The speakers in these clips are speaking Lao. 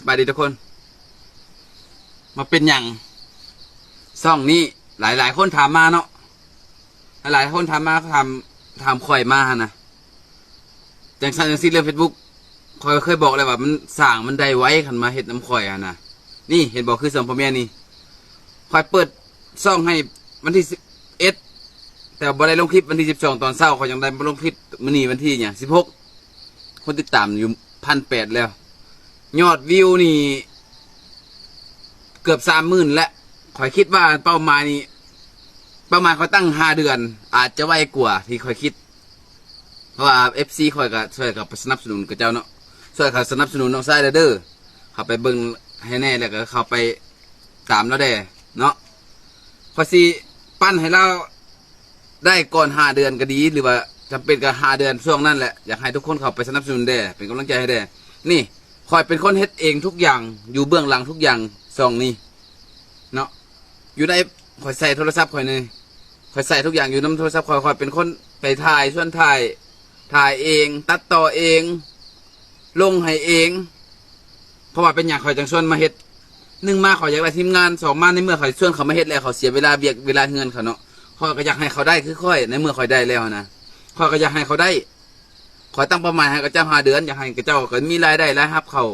ສະບາຍດີທຸກຄົນ. ມາເປັນຫຍັງຊ່ອງນີ້? ຫຼາຍໆຄົນຖາມມາເນາະ, ຫຼາຍໆຄົນຖາມມາ, ຖາມ, ຖາມຂ້ອຍມາຫັ້ນນະ. ຈັ່ງຊັ້ນຈັ່ງຊີ້ເລື່ອງເຟສບຸກ, ຂ້ອຍເຄີຍບອກແລ້ວວ່າມັນສ້າງມັນໄດ້ໄວ ຄັນມາເຮັດນຳຂ້ອຍຫັ້ນນະ. ນີ້ເຫັນບໍ່ ຄືສອງພໍ່ເມຍນີ້, ຂ້ອຍເປີດຊ່ອງໃຫ້ວັນທີສິບເອັດ ແຕ່ບໍ່ໄດ້ລົງຄລິບ. ວັນທີສິບສອງຕອນເຊົ້າ ຂ້ອຍຍັງໄດ້ມາລົງຄລິບ. ມື້ນີ້ວັນທີຫຍັງ ສິບຫົກ ຄົນຕິດຕາມຢູ່ພັນແປດແລ້ວ, ຍອດວິວນີ້ເກືອບສາມໝື່ນແລ້ວ. ຂ້ອຍຄິດວ່າເປົ້າໝາຍນີ້, ເປົ້າໝາຍຂ້ອຍຕັ້ງຫ້າເດືອນ ອາດຈະໄວກວ່າທີ່ຂ້ອຍຄິດ, ເພາະວ່າເອັຟຊີຂ້ອຍກໍຊ່ວຍເຂົ້າໄປສະໜັບສະໜູນເຂົາເຈົ້າເນາະ, ຊ່ວຍເຂົ້າສະໜັບສະໜູນນ້ອງຊາຍເດີ, ເຂົ້າໄປເບິ່ງໃຫ້ແດ່ ແລ້ວກໍເຂົ້າໄປຕາມລາວແດ່ເນາະ. ຂ້ອຍຊິປັ້ນໃຫ້ລາວ ໄດ້ກ່ອນຫ້າເດືອນກໍດີ ຫຼືວ່າຈຳເປັນກໍຫ້າເດືອນ ຊ່ວງນັ້ນແຫຼະ. ຢາກໃຫ້ທຸກຄົນເຂົ້າໄປສະໜັບສະໜູນແດ່ ເປັນກຳລັງໃຈໃຫ້ແດ່. ນີ້ ຂ້ອຍເປັນຄົນເຮັດເອງທຸກຢ່າງ, ຢູ່ເບື້ອງຫຼັງທຸກຢ່າງ ຊ່ອງນີ້ເນາະ. ຢູ່ໃນ ຂ້ອຍໃຊ້ໂທລະສັບຂ້ອຍນີ້, ຂ້ອຍໃຊ້ທຸກຢ່າງຢູ່ນຳໂທລະສັບຂ້ອຍ. ຂ້ອຍເປັນຄົນໄປຖ່າຍ, ຊວນຖ່າຍ, ຖ່າຍເອງ, ຕັດຕໍ່ເອງ, ລົງໃຫ້ເອງ. ເພາະວ່າເປັນຫຍັງຂ້ອຍຈັ່ງຊວນມາເຮັດ? ໜຶ່ງມາ ຂ້ອຍຢາກໄດ້ທີມງານ, ສອງມາ ໃນເມື່ອຂ້ອຍຊວນເຂົາມາເຮັດແລ້ວ ເຂົາເສຍເວລາວຽກເວລາເຮືອນເຂົາເນາະ. ຂ້ອຍກໍຢາກໃຫ້ເຂົາໄດ້ຄືຂ້ອຍ, ໃນເມື່ອຂ້ອຍໄດ້ແລ້ວນະ ຂ້ອຍກໍຢາກໃຫ້ເຂົາໄດ້. ຂ້ອຍຕັ້ງເປົ້າໝາຍໃຫ້ເຂົາເຈົ້າຫ້າເດືອນ, ຢາກໃຫ້ເຂົາເຈົ້າກໍມີລາຍໄດ້ລາຍຮັບເຂົ້າ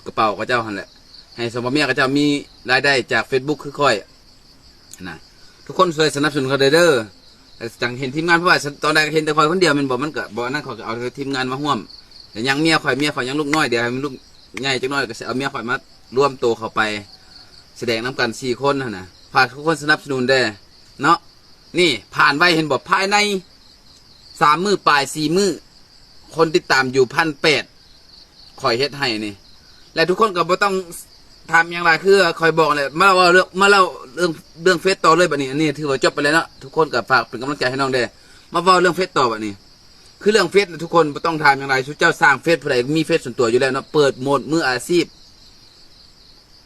ກະເປົາເຂົາເຈົ້າຫັ້ນແຫຼະ, ໃຫ້ສອງຜົວເມຍເຂົາເຈົ້າມີລາຍໄດ້ຈາກເຟສບຸກຄືຂ້ອຍ. ນະ ທຸກຄົນຊ່ວຍສະໜັບສະໜູນຂ້ອຍແດ່ເດີ. ຈັ່ງເຫັນທີມງານ, ເພາະວ່າຕອນແລກເຫັນແຕ່ຂ້ອຍຄົນດຽວແມ່ນບໍ່? ມັນກໍບໍ່ ອັນນັ້ນ ຂ້ອຍກໍເອົາແຕ່ທີມງານມາຮ່ວມ. ແລ້ວຍັງເມຍຂ້ອຍ, ເມຍຂ້ອຍຍັງລູກນ້ອຍ, ດຽວໃຫ້ມັນລູກໃຫຍ່ຈັກໜ້ອຍກໍຊິເອົາເມຍຂ້ອຍມາລວມໂຕເຂົ້າໄປສະແດງນຳກັນສີ່ຄົນຫັ້ນນະ. ຝາກທຸກຄົນສະໜັບສະໜູນແດ່ເນາະ. ນີ້ ຜ່ານໄວ ເຫັນບໍ່? ພາຍໃນ ສາມມື້ປາຍ ສີ່ມື້ ຄົນຕິດຕາມຢູ່ພັນແປດ ຂ້ອຍເຮັດໃຫ້ນີ້. ແລະທຸກຄົນກໍບໍ່ຕ້ອງຖາມຫຍັງຫຼາຍ, ຄືຂ້ອຍບອກແຫຼະ. ມາເວົ້າເລື່ອງ, ມາເລົ່າເລື່ອງ, ເລື່ອງເຟສຕໍ່ເລີຍບັດນີ້. ອັນນີ້ຖືວ່າຈົບໄປແລ້ວເນາະ, ທຸກຄົນກໍຝາກເປັນກຳລັງໃຈໃຫ້ນ້ອງແດ່. ມາເວົ້າເລື່ອງເຟສຕໍ່ບັດນີ້. ຄືເລື່ອງເຟສນະ ທຸກຄົນບໍ່ຕ້ອງຖາມຫຍັງຫຼາຍ, ຊຸມເຈົ້າສ້າງເຟສ ຜູ້ໃດມີເຟສສ່ວນຕົວຢູ່ແລ້ວເນາະ, ເປີດໂໝດມືອາຊີບ.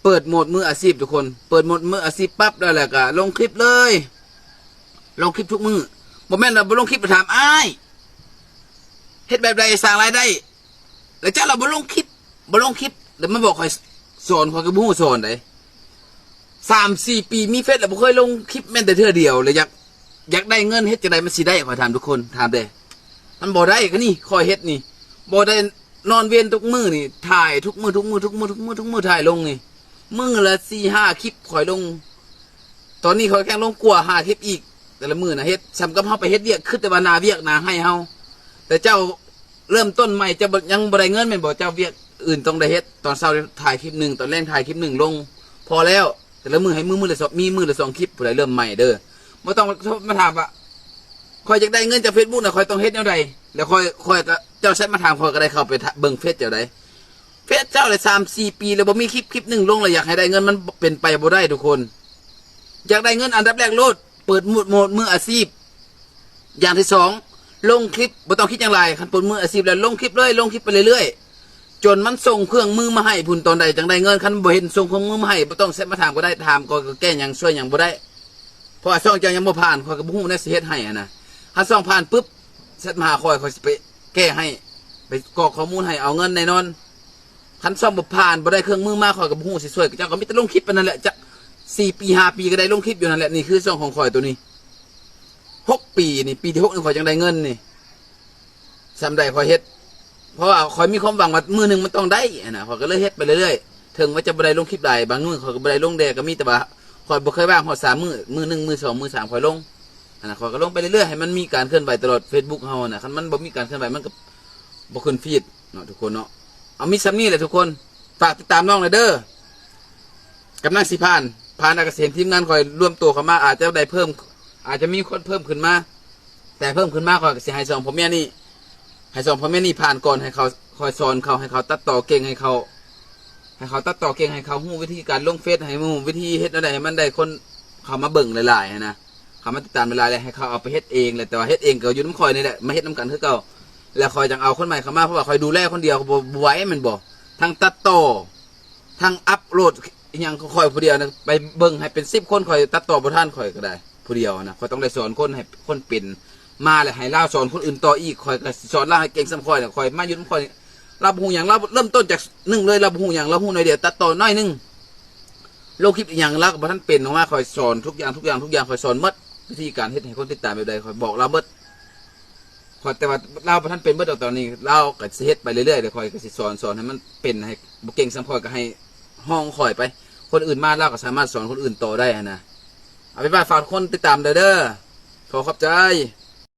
ເປີດໂໝດມືອາຊີບທຸກຄົນ, ເປີດໂໝດມືອາຊີບປັບ ແລ້ວ ແລ້ວກໍລົງຄລິບເລີຍ, ລົງຄລິບທຸກມື້. ບໍ່ແມ່ນວ່າບໍ່ລົງຄລິບມາຖາມອ້າຍ ເຮັດແບບໃດສ້າງລາຍໄດ້ ແລ້ວເຈົ້າລະບໍ່ລົງຄລິບ, ບໍ່ລົງຄລິບ ແລ້ວມາບອກຂ້ອຍສອນ, ຂ້ອຍກໍບໍ່ຮູ້ສອນໃດ. ສາມສີ່ປີມີເຟສແລ້ວບໍ່ເຄີຍລົງຄລິບແມ່ນແຕ່ເທື່ອດຽວ ແລ້ວຢາກ, ຢາກໄດ້ເງິນເຮັດຈັ່ງໃດມັນຊິໄດ້? ຂ້ອຍຖາມທຸກຄົນ, ຖາມແດ່. ມັນບໍ່ໄດ້. ກໍນີ້ຂ້ອຍເຮັດນີ້ ບໍ່ໄດ້ນອນເວັນທຸກມື້ນີ້, ຖ່າຍທຸກມື້, ທຸກມື້, ທຸກມື້, ທຸກມື້, ທຸກມື້, ຖ່າຍລົງນີ້ ມື້ລະສີ່ຫ້າຄລິບຂ້ອຍລົງ. ຕອນນີ້ຂ້ອຍແຂ່ງລົງກວ່າຫ້າຄລິບອີກ, ແຕ່ລະມື້ນະເຮັດສ່ຳກັບເຮົາໄປເຮັດວຽກ, ຄິດແຕ່ວ່າໜ້າວຽກໜ້າໄຮ່ເຮົາ. ແຕ່ເຈົ້າເລີ່ມຕົ້ນໃໝ່ ເຈົ້າບໍ່, ຍັງບໍ່ໄດ້ເງິນແມ່ນບໍ່? ເຈົ້າວຽກອື່ນຕ້ອງໄດ້ເຮັດ. ຕອນເຊົ້າຖ່າຍຄລິບໜຶ່ງ, ຕອນແລງຖ່າຍຄລິບໜຶ່ງລົງ, ພໍແລ້ວ. ແຕ່ລະມື້ໃຫ້ມື້, ມື້ລະສອງ, ມີມື້ລະສອງຄລິບ. ຜູ້ໃດເລີ່ມໃໝ່ເດີ, ບໍ່ຕ້ອງມາຖາມວ່າ ຂ້ອຍຢາກໄດ້ເງິນຈາກເຟສບຸກນະ ຂ້ອຍຕ້ອງເຮັດແນວໃດ? ແລ້ວຂ້ອຍ, ຂ້ອຍກໍ, ເຈົ້າແຊັດມາຖາມ ຂ້ອຍກໍໄດ້ເຂົ້າໄປເບິ່ງເຟສເຈົ້າໃດ. ເຟສເຈົ້າໄດ້ສາມສີ່ປີແລ້ວ ບໍ່ມີຄລິບ, ຄລິບໜຶ່ງລົງແລ້ວ ຢາກໃຫ້ໄດ້ເງິນ ມັນເປັນໄປບໍ່ໄດ້ທຸກຄົນ. ຢາກໄດ້ເງິນອັນດັບແລກໂລດ ເປີດໂໝດມືອາຊີບ. ຢ່າງທີສອງ ລົງຄລິບ, ບໍ່ຕ້ອງຄິດຫຍັງຫຼາຍ. ຄັນເປີດມືອາຊີບແລ້ວ ລົງຄລິບເລີຍ, ລົງຄລິບໄປເລື້ອຍໆ ຈົນມັນສົ່ງເຄື່ອງມືມາໃຫ້ພຸ້ນ. ຕອນໃດຈັ່ງໄດ້ເງິນ? ຄັນບໍ່ເຫັນສົ່ງເຄື່ອງມືມາໃຫ້ ບໍ່ຕ້ອງແຊັດມາຖາມກໍໄດ້, ຖາມກໍແກ້ຫຍັງ, ຊ່ວຍຫຍັງບໍ່ໄດ້. ເພາະວ່າຊ່ອງເຈົ້າຍັງບໍ່ຜ່ານ, ຂ້ອຍກໍບໍ່ຮູ້ແນວຊິເຮັດໃຫ້ຫັ້ນນະ. ຄັນຊ່ອງຜ່ານປຶບ ແຊັດມາຫາຂ້ອຍ, ຂ້ອຍຊິໄປແກ້ໃຫ້, ໄປກອກຂໍ້ມູນໃຫ້, ເອົາເງິນແນ່ນອນ. ຄັນຊ່ອງບໍ່ຜ່ານ, ບໍ່ໄດ້ເຄື່ອງມືມາ, ຂ້ອຍກໍບໍ່ຮູ້ຊິຊ່ວຍເຈົ້າ. ກໍມີແຕ່ລົງຄລິບປານນັ້ນແຫຼະ, ຈັກສີ່ປີ ຫ້າປີ ກໍໄດ້ລົງຄລິບຢູ່ນັ້ນແຫຼະ. ນີ້ຄືຊ່ອງຂອງຂ້ອຍໂຕນີ້ ຫົກປີນີ້, ປີທີຫົກນີ້ ຂ້ອຍຈັ່ງໄດ້ເງິນນີ້. ສ່ຳໃດຂ້ອຍເຮັດ, ເພາະວ່າຂ້ອຍມີຄວາມຫວັງວ່າມື້ໜຶ່ງມັນຕ້ອງໄດ້ຫັ້ນນະ, ຂ້ອຍກໍເລີຍເຮັດໄປເລື້ອຍໆ. ເຖິງວ່າຈະບໍ່ໄດ້ລົງຄລິບຫຼາຍ, ບາງມື້ຂ້ອຍກໍບໍ່ໄດ້ລົງແດ່ກໍມີ, ແຕ່ວ່າຂ້ອຍບໍ່ເຄີຍວ່າງຮອດສາມມື້, ມື້ໜຶ່ງ, ມື້ສອງ, ມື້ສາມ ຂ້ອຍລົງຫັ້ນນະ. ຂ້ອຍກໍລົງໄປເລື້ອຍໆ ໃຫ້ມັນມີການເຄື່ອນໄຫວຕະຫຼອດເຟສບຸກເຮົາຫັ້ນນະ. ຄັນມັນບໍ່ມີການເຄື່ອນໄຫວ ມັນກໍບໍ່ຂຶ້ນຟີດເນາະ ທຸກຄົນເນາະ. ເອົາ ມີສ່ຳນີ້ແຫຼະທຸກຄົນ, ຝາກຕິດຕາມນ້ອງແດ່ເດີ. ກຳລັງຊິຜ່ານ, ຜ່ານແລ້ວກໍຊິເຫັນທີມງານຂ້ອຍລວມໂຕເຂົ້າມາ, ອາດຈະໄດ້ເພີ່ມ, ອາດຈະມີຄົນເພີ່ມຂຶ້ນມາ. ແຕ່ເພີ່ມຂຶ້ນມາ ຂ້ອຍກໍຊິໃຫ້ສອງຜົວເມຍນີ້, ໃຫ້ສອງຜົວເມຍນີ້ຜ່ານກ່ອນ, ໃຫ້ເຂົາ, ຂ້ອຍສອນເຂົາ, ໃຫ້ເຂົາຕັດຕໍ່ເກັ່ງ, ໃຫ້ເຂົາ, ໃຫ້ເຂົາຕັດຕໍ່ເກັ່ງ, ໃຫ້ເຂົາຮູ້ວິທີການລົງເຟສ, ໃຫ້ຮູ້ວິທີເຮັດແນວໃດໃຫ້ມັນໄດ້ຄົນເຂົ້າມາເບິ່ງຫຼາຍໆຫັ້ນນະ, ເຂົ້າມາຕິດຕາມຫຼາຍໆ. ແລ້ວໃຫ້ເຂົາເອົາໄປເຮັດເອງແຫຼະ, ແຕ່ວ່າເຮັດເອງກໍຢູ່ນຳຂ້ອຍນີ້ແຫຼະ, ມາເຮັດນຳກັນຄືເກົ່າ. ແລ້ວຂ້ອຍຈັ່ງເອົາຄົນໃໝ່ເຂົ້າມາ, ເພາະວ່າຂ້ອຍດູແລຄົນດຽວກໍບໍ່, ບໍ່ໄຫວແມ່ນບໍ່? ທັງຕັດຕໍ່, ທັງອັບໂຫຼດອີ່ຫຍັງຂອງຂ້ອຍຜູ້ດຽວນະ, ໄປເບິ່ງໃຫ້ເປັນສິບຄົນ, ຂ້ອຍຕັດຕໍ່ບໍ່ທັນ, ຂ້ອຍກໍໄດ້ຜູ້ດຽວນະ. ຂ້ອຍຕ້ອງໄດ້ສອນຄົນ, ໃຫ້ຄົນເປັນມາ ແລ້ວໃຫ້ລາວສອນຄົນອື່ນຕໍ່ອີກ. ຂ້ອຍກໍຊິສອນລາວໃຫ້ເກັ່ງສ່ຳຂ້ອຍນະ. ຂ້ອຍມາຢູ່ນຳຂ້ອຍ ລາວບໍ່ຮູ້ຫຍັງ ລາວເລີ່ມຕົ້ນຈາກໜຶ່ງເລີຍ ລາວບໍ່ຮູ້ຫຍັງ ລາວຮູ້ໜ້ອຍດຽວ ຕັດຕໍ່ໜ້ອຍໜຶ່ງ ລົງຄລິບອີ່ຫຍັງ ລາວກໍບໍ່ທັນເປັນ ເພາະວ່າຂ້ອຍສອນທຸກຢ່າງ ທຸກຢ່າງ ທຸກຢ່າງ ຂ້ອຍສອນໝົດ ວິທີການເຮັດໃຫ້ຄົນຕິດຕາມແບບໃດ ຂ້ອຍບອກລາວໝົດ ຂ້ອຍ ແຕ່ວ່າລາວບໍ່ທັນເປັນເບິດດອກຕອນນີ້ ລາວກໍຊິເຮັດໄປເລື້ອຍໆ ແລ້ວຂ້ອຍກໍຊິສອນ ສອນໃຫ້ມັນເປັນ ໃຫ້ບໍ່ເກັ່ງສ່ຳຂ້ອຍກໍໃຫ້ຫ້ອງຂ້ອຍໄປ ຄົນອື່ນມາລາວກໍສາມາດສອນຄົນອື່ນຕໍ່ໄດ້ຫັ້ນນະ ເອົາເປັນວ່າຝາກທຸກຄົນຕິດຕາມເດີ ຂໍຂອບໃຈ.